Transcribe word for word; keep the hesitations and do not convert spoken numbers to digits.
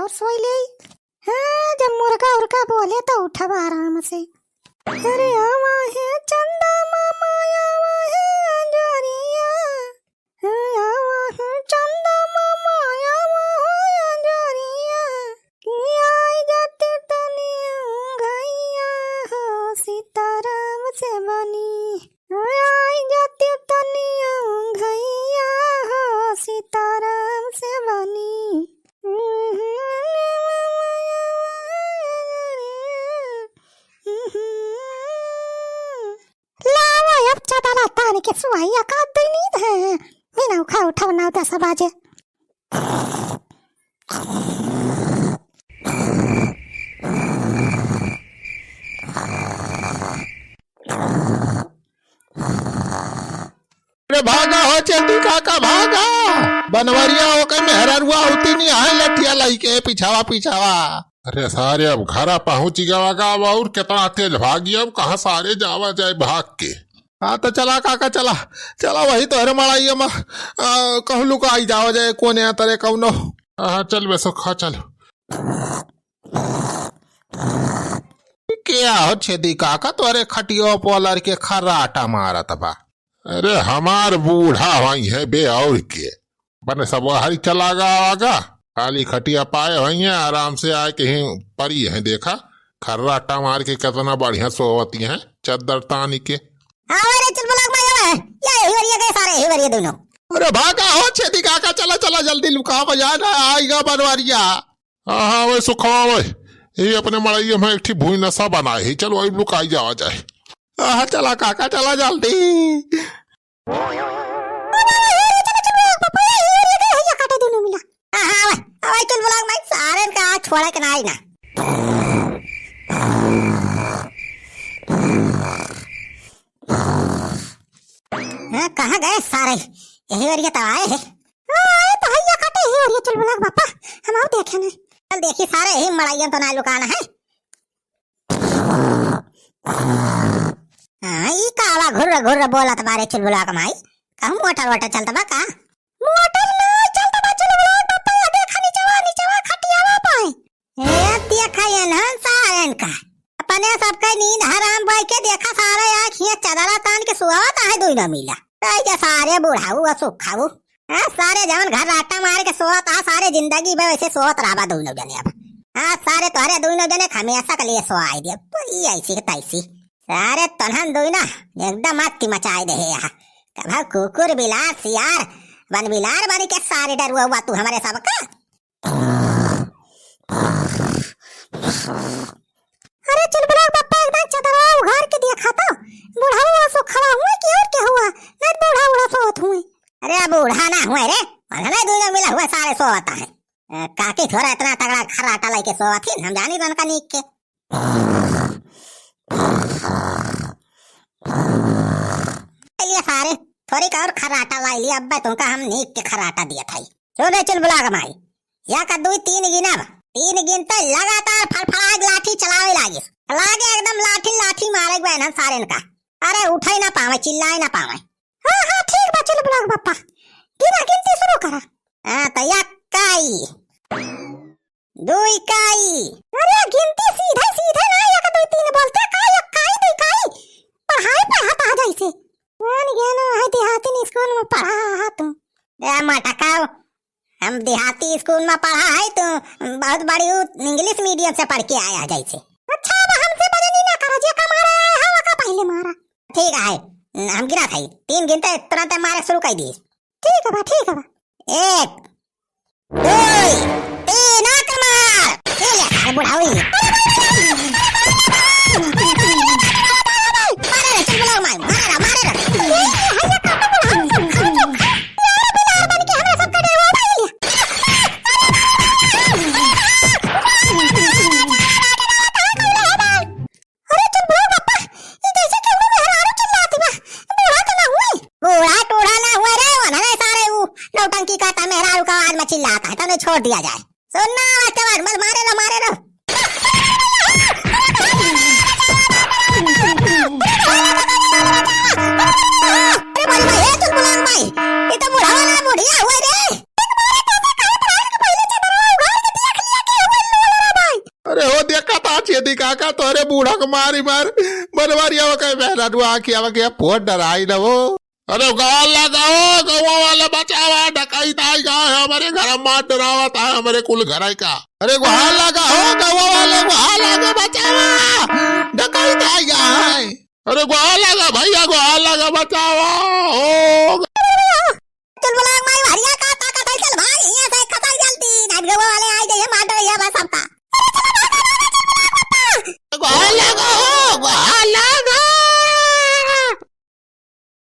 और सोई लेई। हाँ, जब मुर्गा उर्गा बोले तो उठब आराम से। अरे आवा है चंदा मामा, आवा है अंजोरिया। आवा है चंदा मामा, आवा है अंजोरिया। कि आई जाते तनी अंगैया हो सीताराम से बनी। आई जाते तनी अंगैया हो सीताराम से बनी। लावा अब चदरा तान के सुहाइया का दिन है। बिना उखा उठाव नौ दस बाजे। अरे भागा हो चेदी काका, भागा। बनवरिया होके मेहररुआ होती नहीं आए लठिया लइके पिछावा पिछावा। अरे सारे अब घरा पहुँची गवा का, अब और कितना तेज भागी, अब कहाँ सारे जावा जाए भाग के। हाँ तो चला काका, चला, चला वही तोहरे मड़ाई में, आ, कहूँ लुकाई जावा जाए कोने तरे कौनो। हाँ, चल बे सुखा, चल। क्या हो छेदी काका, तोरे खटियो पोलर के खर्राटा मारत बा? अरे हमार बूढ़ा होई है बे, और के। बने सब हरी चला गा आगा, खाली खटिया पाए होई है, आराम से आए कहीं परी है। देखा खर्राटा मार के कितना बढ़िया सोवती है चद्दर तानी के। आवा रे चुलबुला के माई, आवा। या यही वरिया गए सारे, यही वरिया दोनों। अरे भागा हो छेदी काका, चला चला जल्दी लुकावा जाए ना, आइगा बनवरिया। हाँ, हाँ, वही सुखवा वही। यही अपने मड़इया में एक ठी भुइँसा बनाए ही। चलो, वही लुकाई जावा जाए। हाँ, चला काका, चला जल्दी। हाँ, हाँ, वही चुलबुला के माई, सारे का छोड़ा के ना आई ना। हाँ, कहाँ गए सारे? यही वरिया तो आए हैं। हाँ, आए तो हैया काटे ही वरिया चुलबुला के बापा। हम आओ देखे नहीं। चल देखी सारे यही मड़इया तो ना लुकाना है। हाँ, ई कावा घुर्र घुर्र बोलत बारे चुलबुला के माई। कहूँ मोटर वोटर चलत बा का? मोटर ना चलत बा चुलबुला के बापा, या देखा निचवा, निचवा खटियावा पाए। ए, देखा ये ना सारन का। अपने सबके नींद हराम बोल के देखा सारे आँख ये चदरा तान के सुआवत आहे दुई न मिला। तो ये सारे बुढ़ाऊ और सुखाऊ। हाँ, सारे जवन खर्राटा मार के सोवत आ, सारे जिंदगी में वैसे सोवत रहबा दुई न जने अब। हाँ, सारे तोहरे दुई न जने हमेशा के लिए सोआई दे। तो ये ऐसी के तैसी। सारे तनहन दुई ना एकदम अति मचाए दे है यहाँ। कभा कुकुर बिलार सियार बन बिलार बन के सारे डरुआ हुआ तू हमारे सबका। अरे चुलबुला के बापा एकदम चदरवा उघार के देखा तो, बुढ़ऊ और सुखवा हुए कि और के हुआ, नहीं बूढ़ा बूढ़ा सोवत हुए। अरे बूढ़ा ना हुए रे, उन्हें दुई मिला हुए सारे सोवत है। अ, काकी थोड़ा इतना तगड़ा खर्राटा लेके सोवत ही, हम जानी तो उनका नीक के। ले सारे, थोड़ी का और खर्राटा लाई लिया, अब्बे तुमका हम नीक के खर्राटा दिया था। सुन रे चुलबुला के माई, या का दुई तीन गिनब, तीन गिनते लगातार फड़फड़ाए के लाठी चलावे लागिस। लागे एकदम लाठी लाठी मारे के बहन सारेन का। अरे उठे ना पावे, चिल्लाए ना पावे। हाँ, हाँ, ठीक बा चुलबुला के बापा। गिना गिनती शुरू करा। हाँ, तो या काई। दुई काई। अरे गिनती सीधे सीधे ना, एक दुई तीन बोलते, का एक काई दुई काई। पढ़ाई पढ़त आ जैसे। कौन ज्ञान है देहाती स्कूल में पढ़ा है तू? ए मटकाओ, हम देहाती स्कूल में पढ़ा है तू, बहुत बड़ी उ English medium से पढ़ के आया जैसे। अच्छा अब हमसे बजनी ना करा, जे का मारा है, हवा का पहले मारा। ठीक है, हम गिना था, तीन गिनते तुरंत मारे शुरू कर दी। ठीक बा, ठीक बा। एक, दुई, तीन, आकर मार। ये ले, सारे बुढ़ाऊ ही। मारे रे, चुलबुला मार, मारे रे, मारे रे। अरे चुलबुला बापा, ई जैसे केहू मेहरारू चिल्लात बा। बूढ़ा तो ना हुए। बूढ़ा टूढ़ा ना हुए रे, उन्होंने सारे ऊ नौटंकी करता मेहरारू का आवाज में चिल्लाता है, तने छोड़ दिया जाए। सुन ना, आवाज के बाद मत मारे रो, मारे रो। अरे बोल भाई, ए चुलबुला भाई, ये तो बुढ़ावा ना बुढ़िया हुए रे। एक बार कैसे कहे पढ़ाई के पहले चदरवा उघार के देख लिया कि का तोहरे बूढ़ा के मारी मार, बनवारी आवा के बहरा दुआ की आवा के पोट डराई न हो। अरे गौआ लागा हो, गौआ वाले बचावा, डकैत आई गा है हमरे घर में, मार डरावत है हमरे कुल घर का। अरे गौआ लागा हो, गौआ वाले गौआ लागा बचावा, डकैत आई गा है। अरे गौआ लागा भैया, गौआ लागा बचावा हो। चल बोला